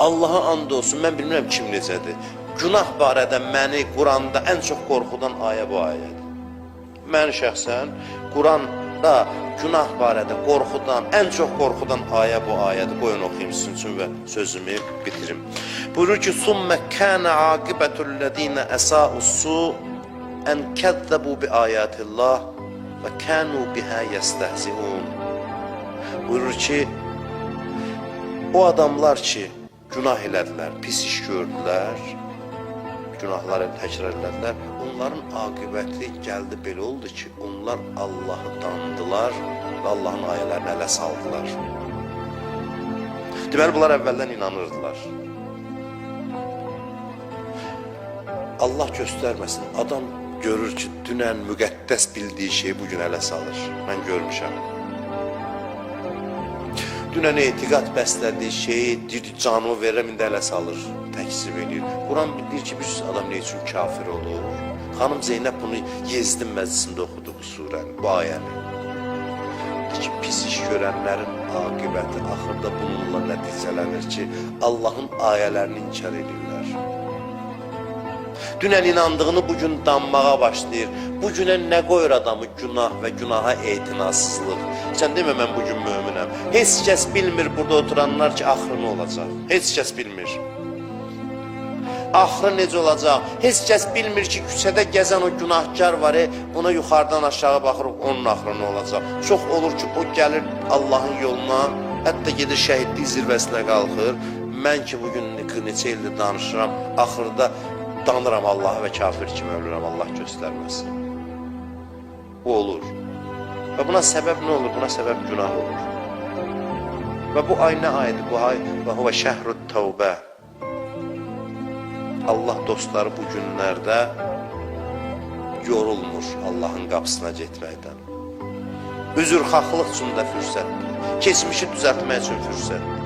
Allaha and olsun, mən bilmirəm kim necədir. Günah barədə məni Quranda ən çox qorxudan ayə bu ayədir. Mən şəxsən Quranda günah barədə qorxudan, ən çox qorxudan ayə bu ayədir. Qoyun oxuyum sizin üçün və sözümü bitirim. Buyurur ki: "Summe kana aqibetu'l-lezina esa'us-su en kezzebu bi ayatillah və kanu biha yestehziun." Buyurur ki, o adamlar ki günah elədilər, pis iş gördülər, günahları təkrar elədilər, onların aqibəti gəldi belə oldu ki, onlar Allahı dandılar və Allahın ayələrini ələ saldılar. Deməli, bunlar əvvəldən inanırdılar. Allah göstərməsin, adam görür ki, dünən müqəddəs bildiyi şeyi bugün ələ salır. Mən görmüşəm. Dünən etiqad bəslədiyi şeyi, deyir, canımı verirəm, indi ələ salır, təkzib eləyir. Quran bildirir ki, bir adam nə üçün kafir olur? Xanım Zeynəb bunu Yezdin məclisində oxudu bu surəni, bu ayəni. Deyir ki, pis iş görənlərin aqibəti axırda bununla nəticələnir ki, Allahın ayələrini inkar edirlər. Dünən inandığını bugün danmağa başlayır. Bu günə nə qoyur adamı günah və günaha etinasızlıq. Sən demə mən bugün möminəm. Heç kəs bilmir burada oturanlar ki, axırı nə olacaq. Heç kəs bilmir. Axırı necə olacaq? Heç kəs bilmir ki, küçədə gəzən o günahkar var, buna yuxarıdan aşağı baxırıq, onun axırı nə olacaq? Çox olur ki, o gəlir Allahın yoluna, hətta gedir şəhidlik zirvəsinə qalxır. Mən ki, bugün neçə ildir danışıram, axırda danıram Allahı və kafir kimi ölürəm, Allah göstərməsin. Bu olur. Və buna səbəb nə olur? Buna səbəb günah olur. Və bu ay nə aydır? Bu ay və huvə şəhrut təvbə. Allah dostları bu günlərdə yorulmur Allahın qapısına getməkdən. Üzrxahlıq üçün də fürsətdir. Keçmişi düzəltmək üçün fürsətdir.